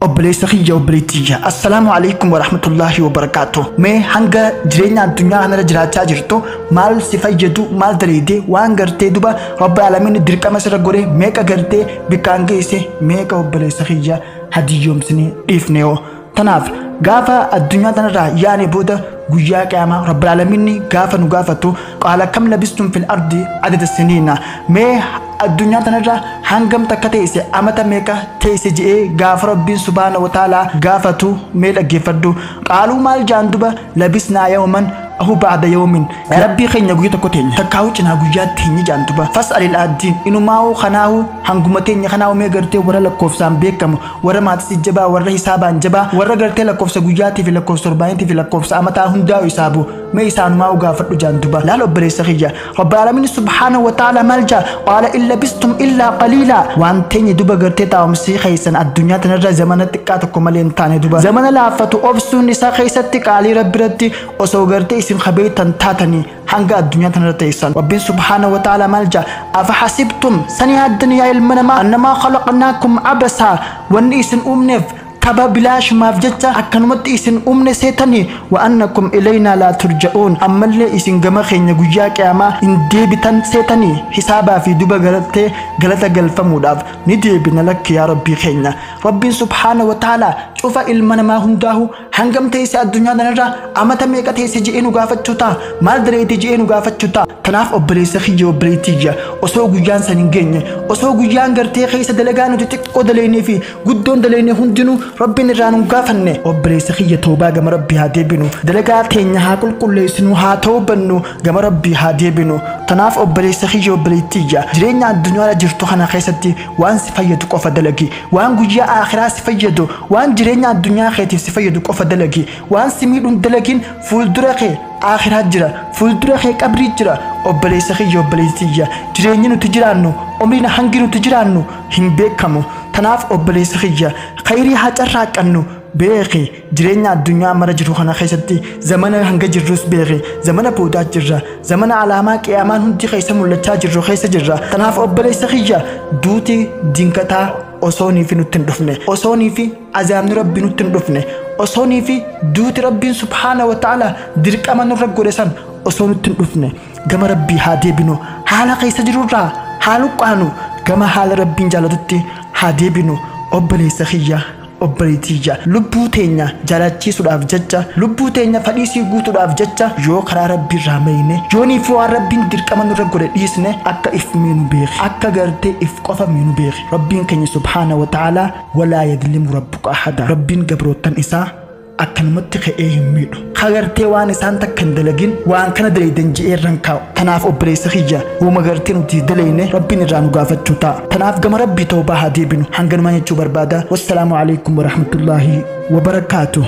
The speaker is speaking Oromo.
Obboleessa kiyya, obboleettiyya, assalaamu alaikum warahmatullaahi wabarakaatu. Mee hanga jireenya addunyaa kanarra jiraachaa jirtu maal si fayyadu, maal daleedee, waan gartee duba rabbi alamiin dirqama sirra godhe meeqa gartee bikkaan geesse meeqa, obboleessa kiyya, hadiyyoomsine dhiifne hoo? Tanaaf gaafa addunyaa tanarraa yaane booda guyyaa qiyaamaa rabbi alamiin gaafa nu gaafatu, qaala kam labistum fil ardi adada siniina, mee addunyaa tanarra hangam takka teesse, amata meeqa teesse je'ee gaafa rabbiin subhaana wa ta'aalaa gaafatu, mee dhaggeeffadhu. Qaaluu maal jaan duba? Labisnaa yawman ahu ba'da yawmin, rabbii keenya guyyaa tokko teenya takkaa'u cinaa guyyaa teenya jaan duba. Fas'alil addiin, inumaa'u kanaahu hanguma teenya kanaahu mee gartee warra lakkoofsaan beekamu, warra maatisii jabaa, warra hisaabaan jabaa, warra gartee lakkoofsa guyyaatii fi lakkoofsa torbaaniitii fi lakkoofsa amataa hundaa'u hisaabu, mee isaanumaa'u gaafadhu jaan duba. Laal obboleessa kiyya, rabbil aalamiin subhaanahu wa ta'ala maal jaa? Qaala in labistum illaa qaliilaa, waan teenya duba gartee taa'umsi keessan addunyaa tanarra zamana xiqqaa tokko malee hin taane duba. Zamana laaffatu obsuun isaa keessatti qaalii rabbi irratti osoo gartee isin kabeeytan taatanii hanga addunyaa tanarra teessan. Rabbiin subhaanahu wa ta'ala maal jaa? Afa hasibtum, sani yaaddani yaa ilma namaa, annamaa khalaqnaakum abasaa, wanni isin uumneef tapha bilaashumaaf jecha akkanumatti isin uumne seetanii? Wa annakum ilaynaa laa turja'uun, ammallee isin gama keenya guyyaa qiyaamaa hin deebitan seetanii? Hisaabaa fi duba galatee galata galfamuudhaaf ni deebina. Lakki yaa rabbii keenya, rabbiin subhaana wa ta'ala cufa ilma namaa hundaahu hangam teesse addunyaa tanarra, amata meeqa teesse je'ee nu gaafachuu ta'a, maal dareete je'ee nu gaafachuu ta'a. Tanaaf obboleessa kiyya, obboleettiyya, osoo guyyaan san hin geenye, osoo guyyaan gartee keessa dalagaa nuti xiqqoo daleynee fi guddoon daleynee hundinuu rabbiin irraa nu gaafanne, obboleessa kiyya, toobaa gama rabbii haa deebinu, dalagaa teenya haa qulqulleessinu, haa toobannu, gama rabbii haa deebinu. Tanaaf obboleessa kiyya, obboleettiyya, jireenya addunyaarra jirtu kana keessatti waan si fayyadu qofa dalagi, waan guyyaa akhiraa si fayyadu, waan jireenya addunyaa keetiif si fayyadu qofa dalagi, waan si miidhuun dalagin. Fuuldura kee akhiraa jira, fuuldura kee qabrii jira. Obboleessa kiyya, obboleettiyya, jireenyi nuti jiraannu, umriin hangi nuti jiraannu hin beekamu. Tanaaf obboleessa kiyya, khayrii haa carraaqqannu. Beeki, jireenya addunyaa mara jiru kana keessatti zamana hanga jirrus beeki, zamana boodaa jirra, zamana alaamaa qiyaamaan hundi keessa mul'achaa jirru keessa jirra. Tanaaf obboleessa kiyya, duuti dinkataa osoonii fi nutti hin dhufne, osoonii fi azaabni rabbi nutti hin dhufne, osoonii fi duuti rabbiin subhaana wa ta'ala dirqama nurra godhe san osoo nutti hin dhufne, gama rabbii haa deebinu. Haala keessa jirurraa haa luqqaanu, gama haala rabbiin jaalatutti haa deebinu. Obboleessa kiyya, obboleettiyya, lubbuu teenya jaalachiisuudhaaf jecha, lubbuu teenya fadhiisii guutuudhaaf jecha yoo karaa rabbii irraa mayne, yoonii fi waan rabbiin dirqama nurra godhe dhiisne, akka if miinu beeki, akka gartee if qofa miinu beeki. Rabbiin keenya subhaana wa ta'ala, walaa yadlimu rabbuka ahada, rabbiin gabroottan isaa akkanumatti ka'ee hin miidhu, kagartee waan isaan takka hin dalagin waan kana dalaydan je'ee irran kaa'u. Tanaaf obboleessa kiyya, uuma gartee nuti dalayne rabbiin irraa nu gaafachuu ta'a. Tanaaf gama rabbii toobaa haa deebinu. Hanganumaa jechuu barbaada. Wassalaamu alaikum warahmatullaahi wabarakaatuh.